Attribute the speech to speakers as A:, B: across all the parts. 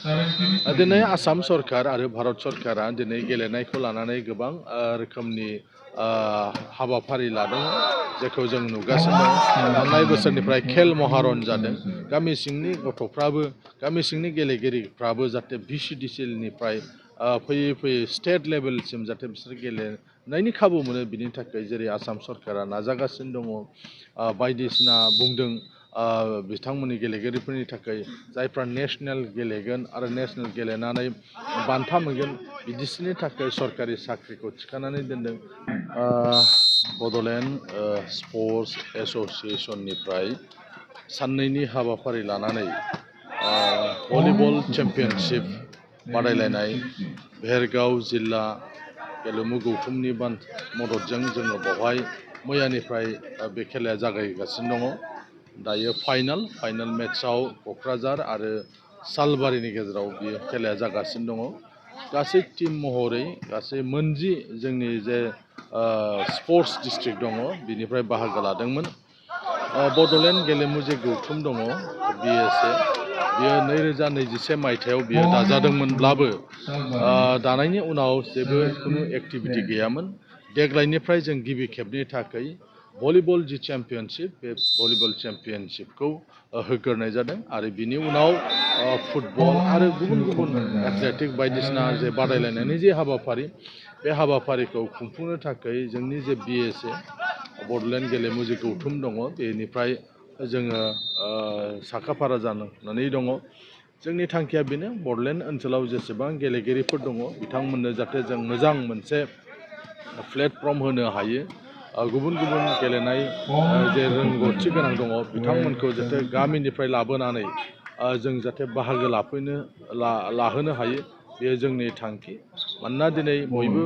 A: दिनै आसाम सरकार आरो भारत सरकारा दिनै गेलेनायखौ लानानै गोबां रोखोमनि हाबाफारि लादों जेखौ जों नुगासिनो दं। थांनाय बोसोरनिफ्राय खेल महारन जादों। गामि सिंनि गथ'फ्राबो गामि सिंनि गेलेगिरिफ्राबो जाहाथे VCDCLनिफ्राय फैयै फैयै स्टेट लेभेलसिम जाहाथे बिसोर गेलेनायनि खाबु मोनो बिनि थाखाय जेरै आसाम सरकारा नाजागासिनो दङ बायदिसिना बुंदों बिथांमोननि गेलेगिरिफोरनि थाखाय जायफ्रा नेसनेल गेलेगोन आरो नेसनेल गेलेनानै बान्था मोनगोन बिदिसिनि थाखाय सरकारि साख्रिखौ थिखानानै दोनदों। बड'लेण्ड स्पर्टस एस'सिएसननिफ्राय साननैनि हाबाफारि लानानै भलिबल चेम्पियनशिप बादायलायनाय भेरगाव जिल्ला गेलेमु गौथुमनि मददजों जोङो बेवहाय मैयानिफ्राय बे खेलाया जागायगासिनो दङ। दायो फाइनाल मेट्सआव क'क्राझार आरो सालबारिनि गेजेराव बियो खेलाया जागासिनो दङ। गासै टीम महरै गासै मोनजि जोंनि जे स्पर्टस डिस्ट्रिक्ट दङ बिनिफ्राय बाहागो लादोंमोन। बड'लेण्ड गेलेमु जे गौथुम दङ BSA बियो 2021 मायथाइयाव बियो दाजादोंमोनब्लाबो दानायनि उनाव जेबो खुनु एक्टिभिटि गैयामोन। देग्लायनिफ्राय जों गिबि खेबनि थाखाय भलिबल जि चेम्पियनशिप बे भलिबल चेम्पियनशिपखौ होग्रोनाय जादों आरो बिनि उनाव फुटबल आरो गुबुन गुबुन एथलेटिक बायदिसिना जे बादायलायनायनि जे हाबाफारि बे हाबाफारिखौ खुंफुंनो थाखाय जोंनि जे BSA बड'लेण्ड गेलेमु जे गौथुम दङ बेनिफ्राय जोङो साखाफारा जानानै दङ। जोंनि थांखिया बेनो बड'लेण्ड ओनसोलाव जेसेबां गेलेगिरिफोर दङ बिथांमोननो जाहाथे जों मोजां मोनसे प्लेटफर्म होनो हायो। गुबुन गुबुन गेलेनाय जे रोंगौथि गोनां दङ बिथांमोनखौ जाहाथे गामिनिफ्राय लाबोनानै जों जाहाथे बाहागो लाहोनो हायो बेयो जोंनि थांखि। मानोना दिनै बयबो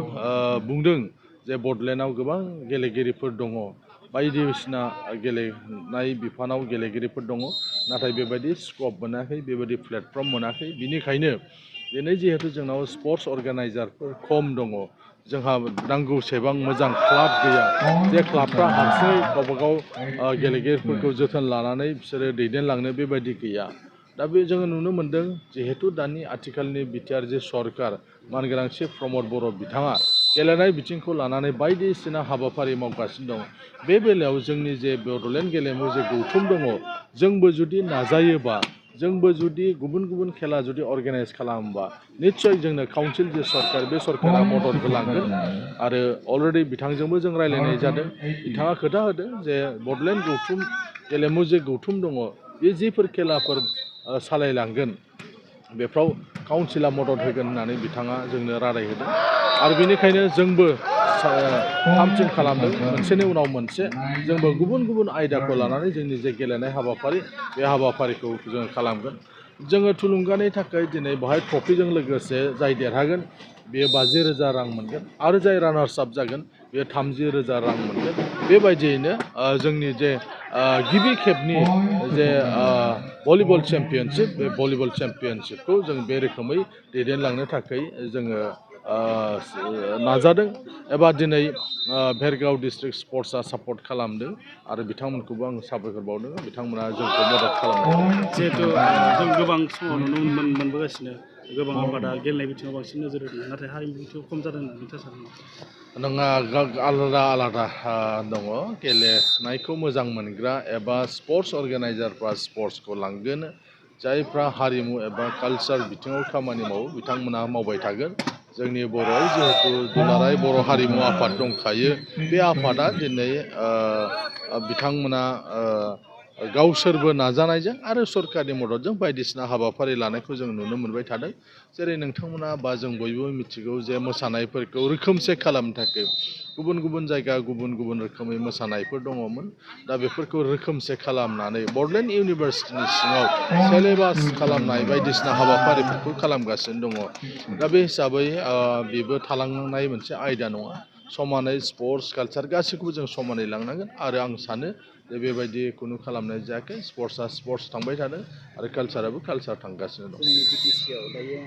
A: बुंदों जे बड'लेण्डआव गोबां गेलेगिरिफोर दङ बायदिसिना गेलेनाय बिफानाव गेलेगिरिफोर दङ नाथाय बेबायदि स्कप मोनाखै बेबायदि प्लेटफर्म मोनाखै। बिनिखायनो दिनै जिहेतु जोंनाव स्पर्टस अर्गानाइजारफोर खम दङ जोंहा नांगौसेबां मोजां क्लाब गैया जे क्लाबफ्रा हारसिङै गावबागाव गेलेगिरिफोरखौ जोथोन लानानै बिसोरो दैदेनलांनो बेबायदि गैया। दा बे जोङो नुनो मोन्दों जिहेतु दानि आथिखालनि बिटिआर जे सरकार मानगोनां चिफ प्रमद बर' बिथाङा गेलेनाय बिथिंखौ लानानै बायदिसिना हाबाफारि मावगासिनो दं। बे बेलायाव जोंनि जे बड'लेण्ड गेलेमु जे गौथुम दङ जोंबो जुदि नाजायोबा जोंबो जुदि गुबुन गुबुन खेला जुदि अर्गानाइज खालामोबा निस्सय जोंनो काउन्सिल जे सरकार बे सरकारा मदद होलांगोन। आरो अलरेडि बिथांजोंबो जों रायज्लायनाय जादों। बिथाङा खोथा होदों जे बड'लेण्ड गौथुम गेलेमु जे गौथुम दङ बे जिफोर खेलाफोर सालायलांगोन बेफ्राव काउन्सिला मदद होगोन होननानै बिथाङा जोंनो रादाय होदों। आरो बेनिखायनो जोंबो थामथिम खालामदों मोनसेनि उनाव मोनसे जोंबो गुबुन गुबुन आयदाखौ लानानै जोंनि जे गेलेनाय हाबाफारि बे हाबाफारिखौ जोङो खालामगोन। जोङो थुलुंगानि थाखाय दिनै बेवहाय ट्रफिजों लोगोसे जाय देरहागोन बेयो 50,000 रां मोनगोन आरो जाय रानार्स आप जागोन बेयो 30,000 रां मोनगोन। बेबायदियैनो जोंनि जे गिबि खेबनि जे भलिबल चेम्पियनशिप बे भलिबल चेम्पियनशिपखौ जों बे रोखोमै दैदेनलांनो थाखाय जोङो नाजादों एबा दिनै भेरगाव डिस्ट्रिक्ट स्पर्ट्सआ सापर्ट खालामदों आरो बिथांमोनखौबो आं साबायखर बावदों बिथांमोना जोंखौ मदद खालामदों।
B: जिहेथु जों गोबां समाव नुनो मोनबोगासिनो गोबां आबादा गेलेनाय बिथिङाव बांसिन नोजोर होदों नाथाय हारिमु बिथिङाव खम जादों होननानै नोंथाङा सानो?
A: नोंहा आलादा दङ। गेलेनायखौ मोजां मोनग्रा एबा स्पर्ट्स अर्गानाइजारफ्रा स्पर्ट्सखौ लांगोन। जायफ्रा हारिमु एबा कालचार बिथिङाव खामानि मावो बिथांमोना मावबाय थागोन। जोंनि बर'आव जिहेतु दुलाराय बर' हारिमु आफाद दंखायो बे आफादा दिनै बिथांमोना गावसोरबो नाजानायजों आरो सरकारनि मददजों बायदिसिना हाबाफारि लानायखौ जों नुनो मोनबाय थादों। जेरै नोंथांमोना बा जों बयबो मिथिगौ जे मोसानायफोरखौ रोखोमसे खालामनो थाखाय गुबुन गुबुन जायगा गुबुन गुबुन रोखोमै मोसानायफोर दङमोन। दा बेफोरखौ रोखोमसे खालामनानै बड'लेण्ड इउनिभारसिटिनि सिङाव सिलेबास खालामनाय बायदिसिना हाबाफारिफोरखौ खालामगासिनो दङ। दा बे हिसाबै बेबो थालांनाय मोनसे आयदा नङा। समानै स्पर्ट्स कालचार गासैखौबो जों समानै लांनांगोन आरो आं सानो जे बेबायदि खुनु खालामनाय जायाखै। स्पर्ट्सआ स्पर्ट्स थांबाय थादों आरो कालचाराबो कालचार थांगासिनो दं।
B: जोंनि BTCआव दायो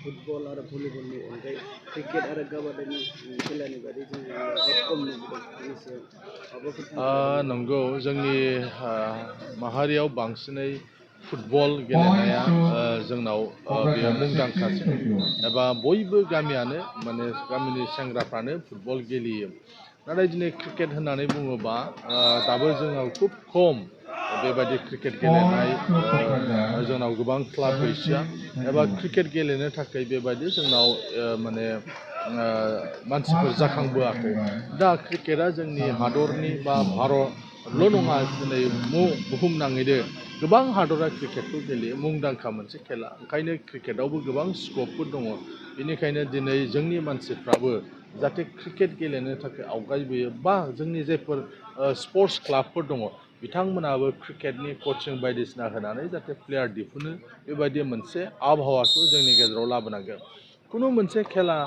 B: फुटबल आरो भलिबलनि अनगायै क्रिकेट आरो काबादिनि खेलानि बादै जों खम नुबोदों।
A: नंगौ जोंनि माहारियाव बांसिनै फुटबल गेलेनाया जोंनाव बेयो मुंदांखासिन एबा बयबो गामियानो माने गामिनि सेंग्राफ्रानो फुटबल गेलेयो नाथाय दिनै क्रिकेट होननानै बुङोबा दाबो जोंनाव खुब खम बेबायदि क्रिकेट गेलेनाय जोंनाव गोबां क्लाब गैसोआ एबा क्रिकेट गेलेनो थाखाय बेबायदि जोंनाव माने मानसिफोर जाखांबोआखै दा क्रिकेटआ जोंनि हादरनि बा भारतल' नङा दिनै बुहुमनाङैनो गोबां हादरा क्रिकेटखौ गेलेयो मुंदांखा मोनसे खेला ओंखायनो क्रिकेटआवबो गोबां स्कपफोर दङ बेनिखायनो दिनै जोंनि मानसिफ्राबो जाहाथे क्रिकेट गेलेनो थाखाय आवगायबोयो बा जोंनि जायफोर स्पर्ट्स क्लाबफोर दङ बिथांमोनाबो क्रिकेटनि कचिं बायदिसिना होनानै जाहाथे प्लेयार दिहुनो बेबायदि मोनसे आबहावाखौ जोंनि गेजेराव लाबोनांगोन खुनु मोनसे खेला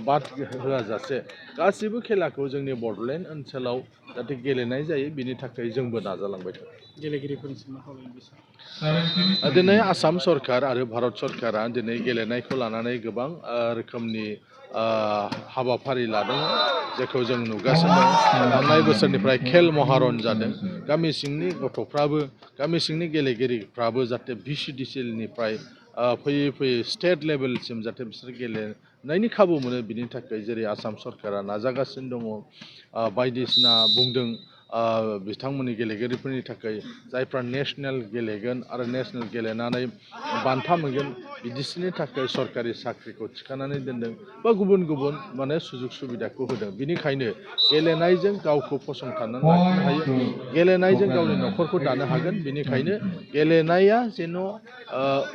A: बाद होआजासे गासिबो खेलाखौ जोंनि बड'लेण्ड ओनसोलाव जाहाथे गेलेनाय जायो बिनि थाखाय जोंबो नाजालांबाय थागोन
B: गेलेगिरिफोरनिसिम मा खावलायनो
A: दिनै आसाम सरकार आरो भारत सरकारा दिनै गेलेनायखौ लानानै गोबां रोखोमनि हाबाफारि लादों जेखौ जों नुगासिनो दं थांनाय बोसोरनिफ्राय खेल महारन जादों गामि सिंनि गथ'फ्राबो गामि सिंनि गेलेगिरिफ्राबो जाहाथे VCDCLनिफ्राय फैयै फैयै स्टेट लेभेलसिम जाहाथे बिसोर गेलेनायनि खाबु मोनो बिनि थाखाय जेरै आसाम सरकारा नाजागासिनो दङ बायदिसिना बुंदों बिथांमोननि गेलेगिरिफोरनि थाखाय जायफ्रा नेसनेल गेलेगोन आरो नेसनेल गेलेनानै बान्था मोनगोन बिदिसिनि थाखाय सरकारि साख्रिखौ थिखानानै दोनदों बा गुबुन गुबुन माने सुजुग सुबिदाखौ होदों बिनिखायनो गेलेनायजों गावखौ फसंथाननानै लाखिनो हायो गेलेनायजों गावनि न'खरखौ दानो हागोन बिनिखायनो गेलेनाया जेन'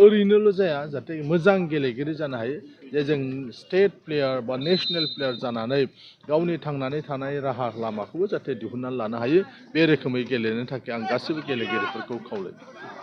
A: ओरैनोल' जाया जाहाथे मोजां गेलेगिरि जानो हायो जे जों स्टेट प्लेयार बा नेसनेल प्लेयार जानानै गावनि थांनानै थानाय राहा लामाखौबो जाहाथे दिहुननानै लानो हायो बे रोखोमै गेलेनो थाखाय आं गासैबो गेलेगिरिफोरखौ खावलायो